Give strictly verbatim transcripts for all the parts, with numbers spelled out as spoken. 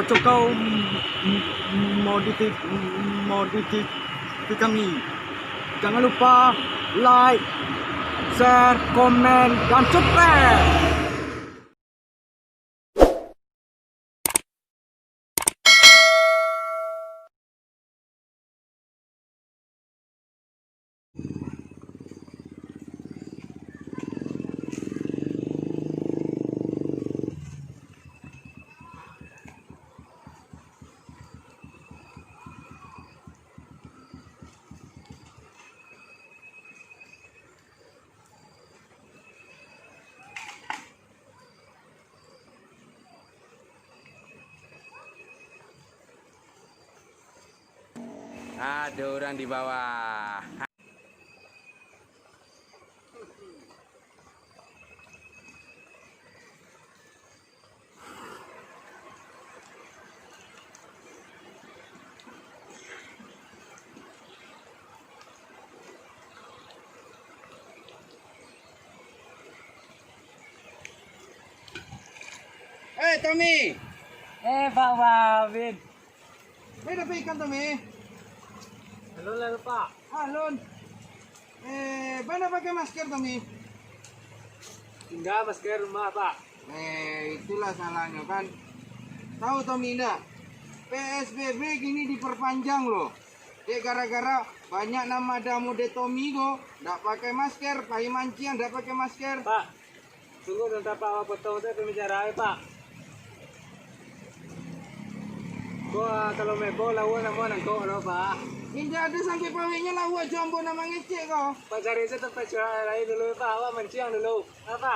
Cokau m-, m-, modifik-, modifik kami. Jangan lupa like, share, komen, dan subscribe. Ado urang di bawah. Eh, Tommy! Eh, Pak Babin. Baa dapek ikan, Tommy? Alun lah, Pak. Alun. Eh, baa ndak pakai masker, Tommy? Indak, masker rumah, Pak. Eh, itulah salahnyo, kan. Tahu Tommy ndak? P S B B kini diperpanjang, lo. Dek gara-gara banyak nan mode-mode Tommy ko, ndak pakai masker, pai manciang ndak pakai masker. Pak, tunggu sabanta, Pak, awak potong tu pambicaraan, Pak. Ko, ah, kalau mebo, lauak namuah nangkok lo, Pak. Indak ado sangkek pauiknyo lauak jo ambo nan mangecek ko. Pak, cari se tampek curhat lain dulu, Pak. Awak manciang dulu. Apo?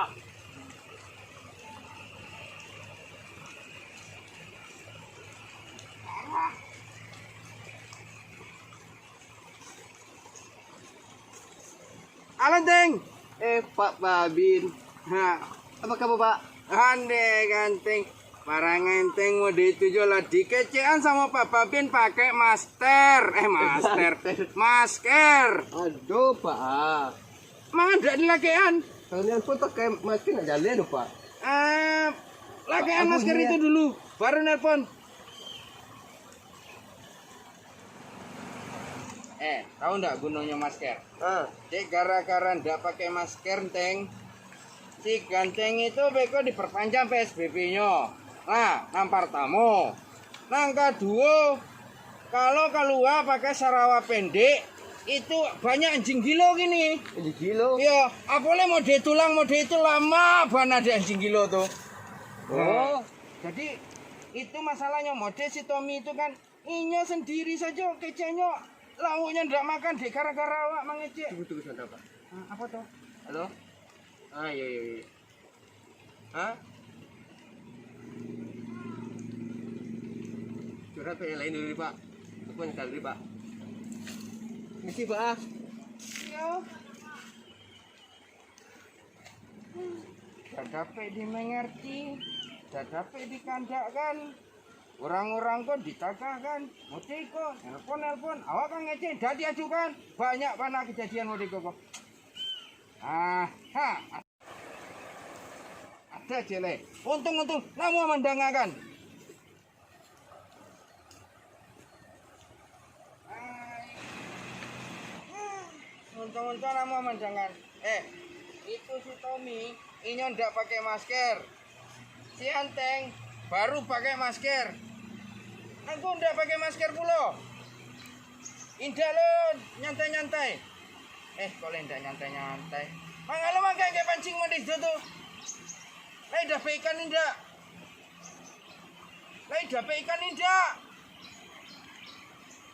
Halo, Teng. Eh, Pak Babin. Ha, apa kabar, Pak? Ande, ganteng. Parangai Teng mode itu jo lah dikecekan samo Pak Babin pakai master. Eh, master. Masker. Aduh, Pak. Manga ndak dilakekan? Kalau nelpon pakai masker ndak jaleh doh, Pak. Eh, lakekan masker itu dulu, baru nelpon. Eh, tahu ndak gunonyo masker? Ah. Dek gara-gara ndak pakai masker, Teng, si ganteng itu beko diperpanjang P S B B-nyo. Nah, nan partamo. Nan kaduo, kalau kalua pakai sarawa pendek, itu banyak anjing gilo kini. Anjing gilo? Iyo, apolai mode tulang, mode itu lamo bana dek anjing gilo tu. Oh. Nah, jadi, itu masalahnyo, mode si Tommy itu kan, inyo sandiri sajo keceknyo, lauaknyo ndak makan dek gara-gara awak mangecek. Tunggu, tunggu sabanta, Pak. Ah, apo tu? Halo? Ah, iyo, iyo, iyo. Hah? Curhat Pak, yang lain dulu, Pak. Telepon sekali, Pak. Makasih, Pak, ah. Iyo. Ndak dapek dimangarti, ndak dapek dikandakkan. Urang-urang ko ditagahkan, mode iko, nelpon-nelpon, awak kan ngecek, ndak diajukan. Banyak bana kejadian mode iko ko. Ah, ha. Ado ciek lai. Untung-untung, namuah mandangakan. Untung-untung namuah mandangakan. Eh, itu si Tommy, inyo ndak pakai masker. Si Anteng baru pakai masker. Angku ndak pakai masker pulo. Indak lo, nyantai-nyantai. Eh, kok lah indak nyantai-nyantai. Mangalo mangkek pancing mandi situ tu. Lai dapek ikan indak? Lai dapek ikan indak?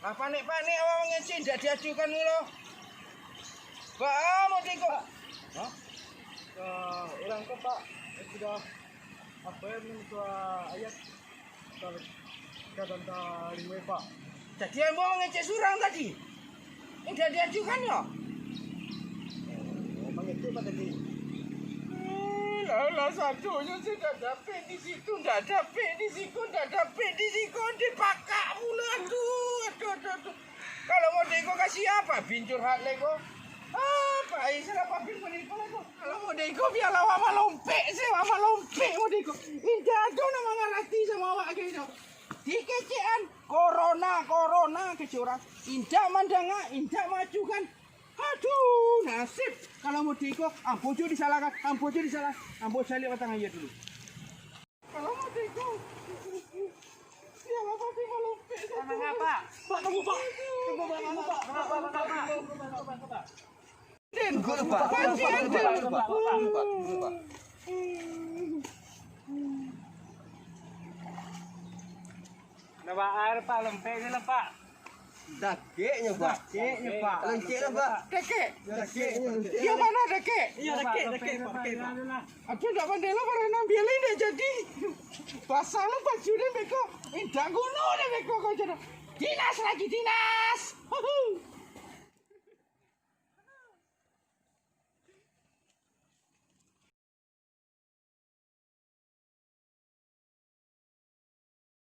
Lah panek-panek awak mangecek indak diajukan pulo. Baa mode ko? Hah? Eh, urang ko, Pak, eh, sudah, apo yo, minum tuah ayat. Ka-, ka tanta limo, Pak. Jadi ambo mangecek surang tadi. Indak diajukan yo? Oh, mangecek, Pak, tadi. Eh, lah, lah, sadonyo se ndak dapek di situ, ndak dapek di siko, ndak dapek di siko, dipakak pulo. Aduh, aduh, aduh, aduh. Kalau mode iko kasian, Pak Bin curhat lai ko. Ah, Pak Aisyah, Pak Bin mode iko lai ko. Kalau mode iko bialah awak malompek se, awak malompek mode iko. Indak ado nan mangarati samo awak kini. Dikecekan, corona, corona, kecek urang. Indak mandanga, indak maacukan. Aduh, nasib. Kalau model iko, ambo jo disalahkan, ambo jo disalah. Ambo caliak batang aia dulu. Kalau model iko, ya Allah, pasti malopek. Pak, tunggu, Pak. Tunggu, Pak. Tunggu, Pak. Tunggu, Pak. Tunggu, Pak. Tunggu, Pak. Tunggu, Pak. Tunggu, Pak. Tunggu, Pak. Tunggu, Pak. Tunggu, Pak. Nah, Pak, air, Pak, lempek ni lah, Pak. Dakeknyo, Pak. Dakeknyo, Pak. Lencek lah, Pak. Dakek. Dakeknyo. Iyo, mano dakek? Iyo, dakek, dakek, Pak, dakek, Pak. Aduh, ndak pandai lah, barang ambiak lah, ndak jadi. Basah lah baju deh, beko. Indak guno deh, beko, kau jodoh. Dinas lagi, dinas. Huhu.